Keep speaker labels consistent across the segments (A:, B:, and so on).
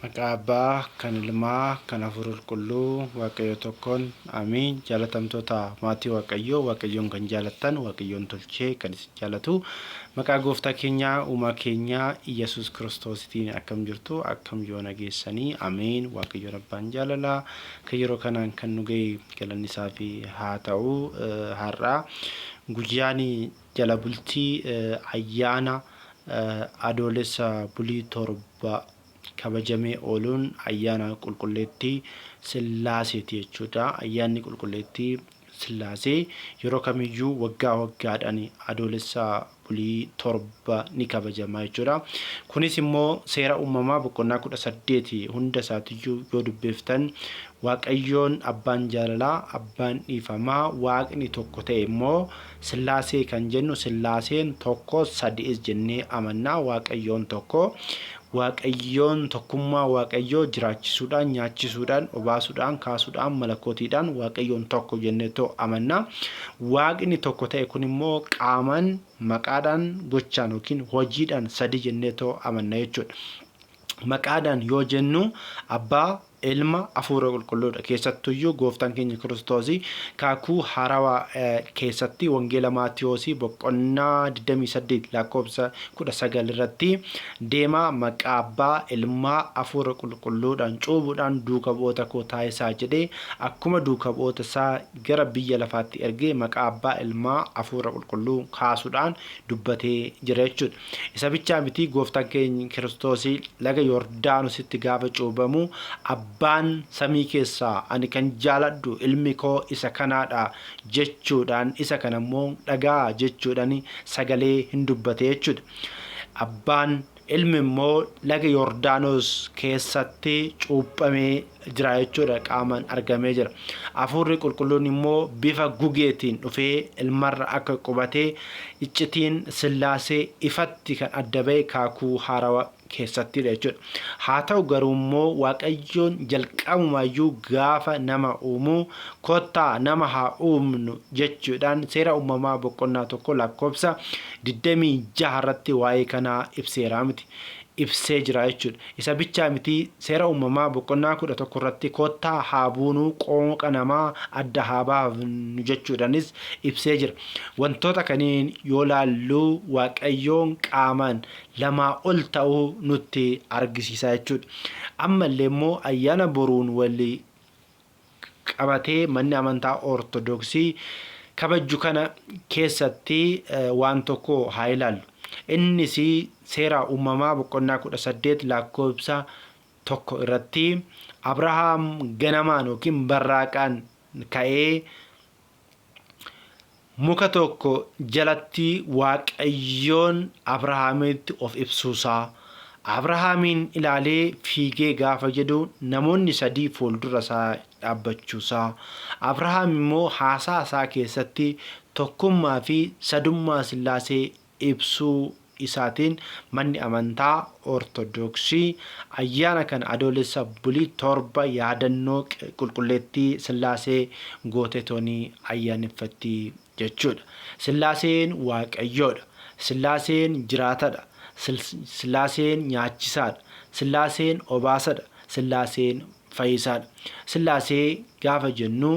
A: Maqaa Abbaa, kan Ilmaa, kan Hafuura Qulqulluu, Waaqayyo tokkoon, amiin. Jaalatamtoota maatii Waaqayyoo, Waaqayyoon kan jaalattan, Waaqayyoon tolchee kan isin jaalatu. Maqaa Gooftaa keenyaa, Uumaa keenyaa, Iyyasuus Kiristoositiin akkam jirtu, akkam yoona geessanii, amiin. Waaqayyoon Abbaan jaalalaa, kan yeroo kanaan kan nu ga'e galanni isaaf haa ta'u. Har'a guyyaan jala bultii ayyaana Adoolessa bulii 7 kabajamee ooluun ayyaana Qulqulleettii Sillaaseeti jechuudha. Ayyaanni Qulqulleettii Sillaasee yeroo kamiyyuu waggaa waggaadhaan Adoolessa bulii 7 ni kabajama jechuudha. Kunis immoo seera uumamaa boqonnaa 18 hunda isaatiyyuu yoo dubbiftan Waaqayyoon abbaan jaalalaa, abbaan dhiifamaa, Waaqni tokko ta'e immoo Sillaasee kan jennu Sillaaseen tokko sadi'is jennee amanna. Waaqayyoon tokko. Waaqayyoon tokkummaa Waaqayyoo jiraachisuudhaan, nyaachisuudhaan, obaasuudhaan, kaasuudhaan, malakootiidhaan Waaqayyoon tokko jenneetoo amanna. Waaqni tokko ta'e kun immoo qaamaan, maqaadhaan, gochaan yookiin hojiidhaan sadi jenneetoo amanna jechuudha. Maqaadhaan yoo jennu Abbaa, Ilma, Hafuura Qulqulluudha. Keessattuyyuu Gooftaan keenya Kiristoos Kakuu Haarawaa keessatti Wangeela Maatiyoos boqonnaa 28 lakkoofsa 19 irratti deemaa maqaa Abbaa, Ilmaa, Hafuura Qulqulluudhaan cuubuudhaan duuka bu'oota koo taasisaa jedhee akkuma duuka bu'oota isaa gara biyya lafaatti ergee maqaa Abbaa, Ilmaa, Hafuura Qulqulluu kaasuudhaan dubbatee jira jechuudha. Isa bichaa miti Gooftaan keenya Kiristoos laga Yordaanositti gaafa cuubamu Abbaan samii keessaa ani kan jaaladhu ilmi koo isa kanaadha jechuudhaan isa kana immoo dhaga'aa jechuudhaan sagalee hin dubbate jechuudha. Abbaan ilmi immoo laga Yordaanos keessatti cuuphamee jira jechuudha qaamaan argamee jira. Hafuurri qulqulluun immoo bifa gugeetiin dhufee ilmarra akka qubate iccitiin Sillaasee ifatti kan adda ba'e kaakuu haarawa keessattidha jechuudha. Haa ta'u garuu immoo Waaqayyoon jalqabumaayyuu gaafa nama uumu kottaa nama haa uumnu jechuudhaan seera uumamaa boqonnaa 1 lakkoofsa 26 irratti waa'ee kanaa ibseera miti. ibsee jira jechuudha. Isa bichaa miti Seera Uumamaa boqonnaa 11 irratti kottaa haa buunuu qooqa namaa adda haa baafnu jechuudhanis ibsee jira. Wantoota kaniin yoo laallu Waaqayyoon qaamaan lamaa ol ta'uu nutti argisiisa jechuudha. Ammallee immoo ayyaana boruun wal qabatee manni amantaa Ortodoksii kabajju kana keessatti waan tokko haa ilaallu. Innis seera uumamaa boqonnaa 18 lakkoofsa 1 irratti Abrahaam ganamaan yookiin barraaqaan ka'ee muka tokko jalatti Waaqayyoon Abrahaamitti of ibsuusaa, Abrahaamiin ilaalee fiigee gaafa jedhu namoonni sadii fuuldura isaa dhaabbachuusaa, Abrahaam immoo haasaa isaa keessatti tokkummaa fi sadummaa Sillaasee ibsuu isaatiin manni amantaa Ortodoksii ayyaana kana Adoolessa bulii 7 yaadannoo Qulqulleettii Sillaasee gooteetoonii ayyaaneffatti jechuudha. Sillaaseen Waaqayyoodha. Sillaaseen jiraatadha. Sillaaseen nyaachisaadha. Sillaaseen obaasadha. Sillaaseen fayyisaadha. Sillaasee gaafa jennu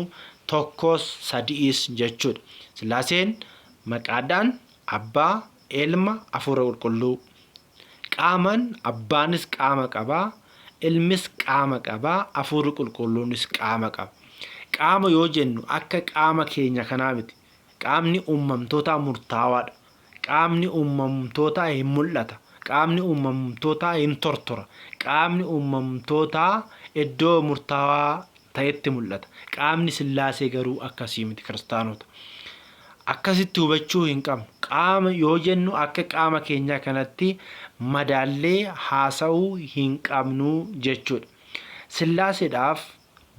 A: tokkos sadi'is jechuudha. Sillaaseen maqaadhaan Abbaa, Ilma, Hafuura Qulqulluu. Qaamaan Abbaanis qaama qaba, Ilmis qaama qaba, Hafuurri Qulqulluunis qaama qaba. Qaama yoo jennu akka qaama keenya kanaa miti. Qaamni uumamtootaa murtaawaadha. Qaamni uumamtootaa hin mul'ata. Qaamni uumamtootaa hin tortora. Qaamni uumamtootaa iddoo murtaawaa ta'etti mul'ata. Qaamni Sillaasee garuu akkasii miti kiristaanota. Akkasitti hubachuu hin qabnu. Qaama yoo jennu akka qaama keenyaa kanatti madaallee haasa'uu hin qabnu jechuudha. Sillaaseedhaaf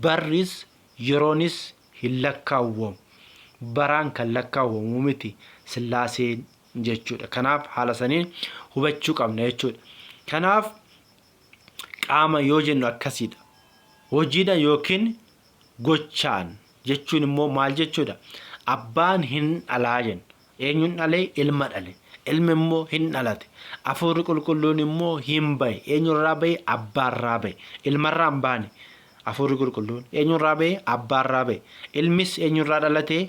A: barris yeroonis hin lakkaawwamu. Baraan kan lakkaawwamu miti Sillaaseen jechuudha. Kanaaf haala saniin hubachuu qabna jechuudha. Kanaaf qaama yoo jennu akkasiidha. Hojiidhaan yookiin gochaan jechuun immoo maal jechuudha? Abbaan hin dhalaa jenna. Eenyuun dhalee? Ilma dhale. Ilmi immoo hin dhalate. Hafuurri qulqulluun immoo hin bahe. Eenyurraa bahe? Abbaarraa bahe. Ilmarraa hin baane. Hafuurri qulqulluun eenyurraa bahe? Abbaarraa bahe. Ilmis eenyurraa dhalate?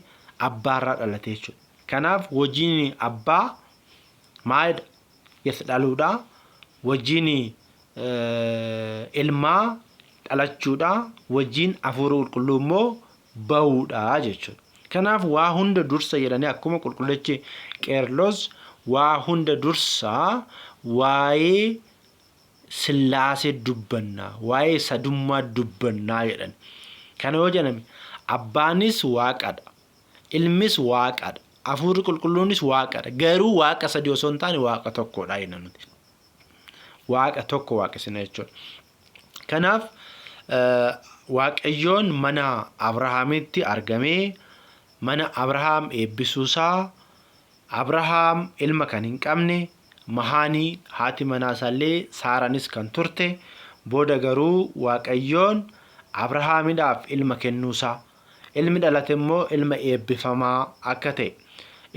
A: Abbaarraa dhalate jechuudha. Kanaaf hojiin abbaa maalidha? Yes dhaluudha. Hojiin ilmaa dhalachuudha. Hojiin hafuura qulqulluu immoo bahuudha jechuudha. Kanaaf waa hunda dursa jedhanii akkuma qulqullichi Qeerlos waa hunda dursa waa'ee Sillaasee dubbanna, waa'ee sadummaa dubbannaa jedhan. Kana yoo jedhame abbaanis waaqadha, ilmis waaqadha, hafuurri qulqulluunis waaqadha. Garuu waaqa sadii osoo hin taane waaqa tokkodha jenna nuti. Waaqa tokko waaqessina jechuudha. Kanaaf Waaqayyoon mana Abrahaamitti argamee mana Abrahaam eebbisuusaa Abrahaam ilma kan hin qabne mahaanii haati manaa isaallee Saaraanis kan turte booda garuu Waaqayyoon Abrahaamidhaaf ilma kennuusaa ilmi dhalate immoo ilma eebbifamaa akka ta'e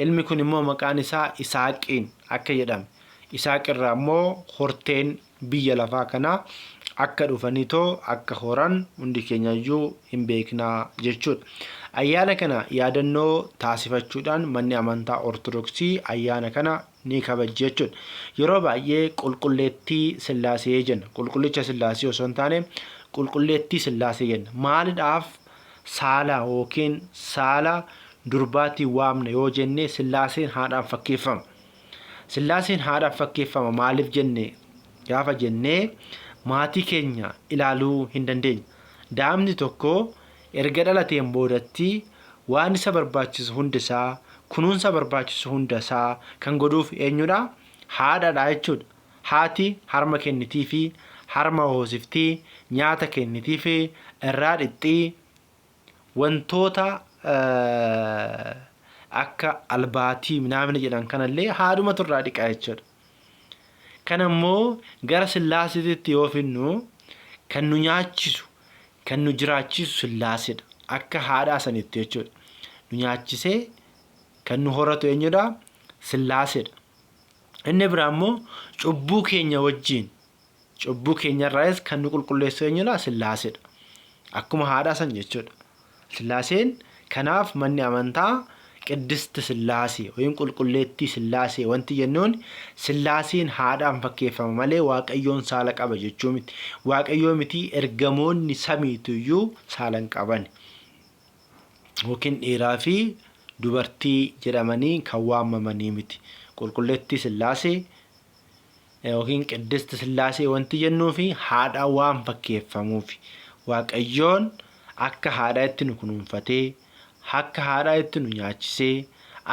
A: ilmi kun immoo maqaan isaa Isaaqiin akka jedhame Isaaq irraa immoo horteen biyya lafaa kanaa akka dhufanitoo akka horan hundi keenyayyuu hin beeknaa jechuudha. Ayyaana kana yaadannoo taasifachuudhaan manni amantaa Ortodoksii ayyaana kana ni kabajji jechuudha. Yeroo baay'ee qulqulleettii Sillaasee jenna. Qulqullicha Sillaasee osoo hin taane qulqulleettii Sillaasee jenna. Maalidhaaf saala yookiin saala durbaatiin waamna yoo jenne Sillaaseen haadhaan fakkeeffama. Sillaaseen haadhaaf fakkeeffama maaliif jenne gaafa jennee maatii keenya ilaaluu hin dandeenya. Daa'imni tokko erga dhalateen boodatti waan isa barbaachisu hunda isaa, kunuunsa barbaachisu hunda isaa kan godhuuf eenyudha? Haadhadha jechuudha. Haati harma kennitiifi, harma hoosifti, nyaata kennitiifi, irraa dhixxi, wantoota akka albaatii minaamina jedhan kanallee haadhumatu irraa dhiqa jechuudha. Kana immoo gara sillaaseetitti yoo finnu kan nu nyaachisu kan nu jiraachisu sillaaseedha. Akka haadhaa sanitti jechuudha. Nu nyaachisee kan nu horatu eenyudha? Sillaaseedha. Inni biraa immoo cubbuu keenya wajjin Cubbuu keenyarraayis kan nu qulqulleessu eenyudha? Sillaaseedha. Akkuma haadhaa san jechuudha. Sillaaseen kanaaf manni amantaa Qiddist Sillaasee yookiin Qulqulleettii Sillaasee wanti jennuun Sillaaseen haadhaan fakkeeffama malee Waaqayyoon saala qaba jechuu miti. Waaqayyoo miti ergamoonni samiituyyuu saala hin qaban. Yookiin dhiiraa fi dubartii jedhamanii kan waamamanii miti. Qulqulleettii Sillaasee yookiin Qiddist Sillaasee wanti jennuufi haadha waan fakkeeffamuufi. Waaqayyoon akka haadhaatti nu kunuunfatee, akka haadhaatti nu nyaachisee,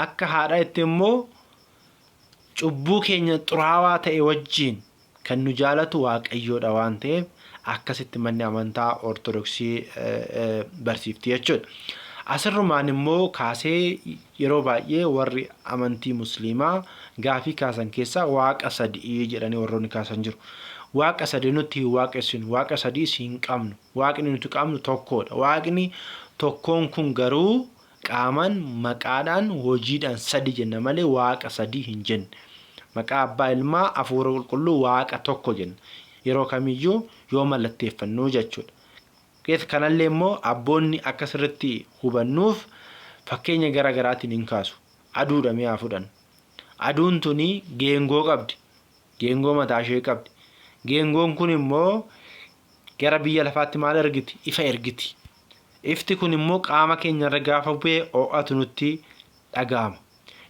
A: akka haadhaatti immoo cubbuu keenya xuraawaa ta'e wajjin kan nu jaalatu Waaqayyoodha waan ta'eef akkasitti manni amantaa Ortodoksii barsiifti jechuudha. Asirrumaan immoo kaasee yeroo baay'ee warri amantii Musliimaa gaafii kaasan keessaa waaqa sadi'i jedhanii warroonni kaasan jiru. Waaqa sadi nutti hin waaqessinu, waaqa sadiis hin qabnu. Waaqni nuti qabnu tokkoodha. Waaqni tokkoon kun garuu qaaman, maqaadhaan, hojiidhaan sadi jenna malee waaqa sadii hin jenne. Maqaa Abbaa, Ilmaa, Hafuura Qulqulluu Waaqa tokko jenna. Yeroo kamiyyuu yoo mallatteeffannu jechuudha. Kanallee immoo abboonni akka sirriitti hubannuuf fakkeenya gara garaatiin hin kaasu. Aduudha mee haa fudhannu. Aduun tuni geengoo qabdi. Geengoo mataa ishee qabdi. Geengoon kun immoo gara biyya lafaatti maal ergiti? Ifa ergiti. Ifti kun immoo qaama keenyarra gaafa bu'ee ho'atu nutti dhaga'ama.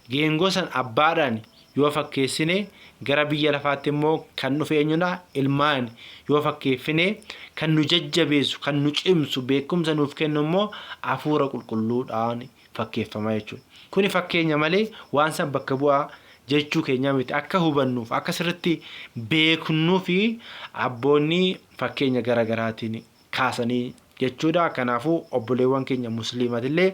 A: Geengoo san abbaadhaan yoo fakkeessine gara biyya lafaatti immoo kan dhufe eenyudha? Ilmaan yoo fakkeeffine kan nu jajjabeessu, kan nu cimsu, beekumsa nuuf kennu immoo hafuura qulqulluudhaan fakkeeffama jechuudha. Kuni fakkeenya malee waan san bakka bu'aa jechuu keenyaa miti. Akka hubannuuf, akka sirriitti beeknuufi abboonni fakkeenya gara garaatiin kaasanii jechuudha. Kanaafuu obboleewwan keenya musliimatillee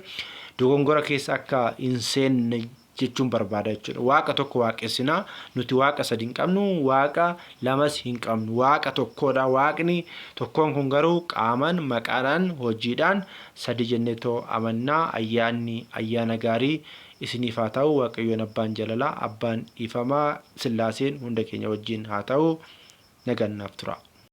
A: dogongora keessa akka hin seenne jechuun barbaada jechuudha. Waaqa tokko waaqessina. Nuti waaqa sadi hin qabnu, waaqa lamas hin qabnu. Waaqa tokkodha. Waaqni tokkoon kun garuu qaaman, maqaadhaan, hojiidhaan sadi jenneetoo amanna. Ayyaanni ayyaana gaarii isiniif haa ta'u. Waaqayyoon abbaan jaalalaa, abbaan dhiifamaa, Sillaaseen hunda keenya wajjin haa ta'u. Nagaan naaf tura.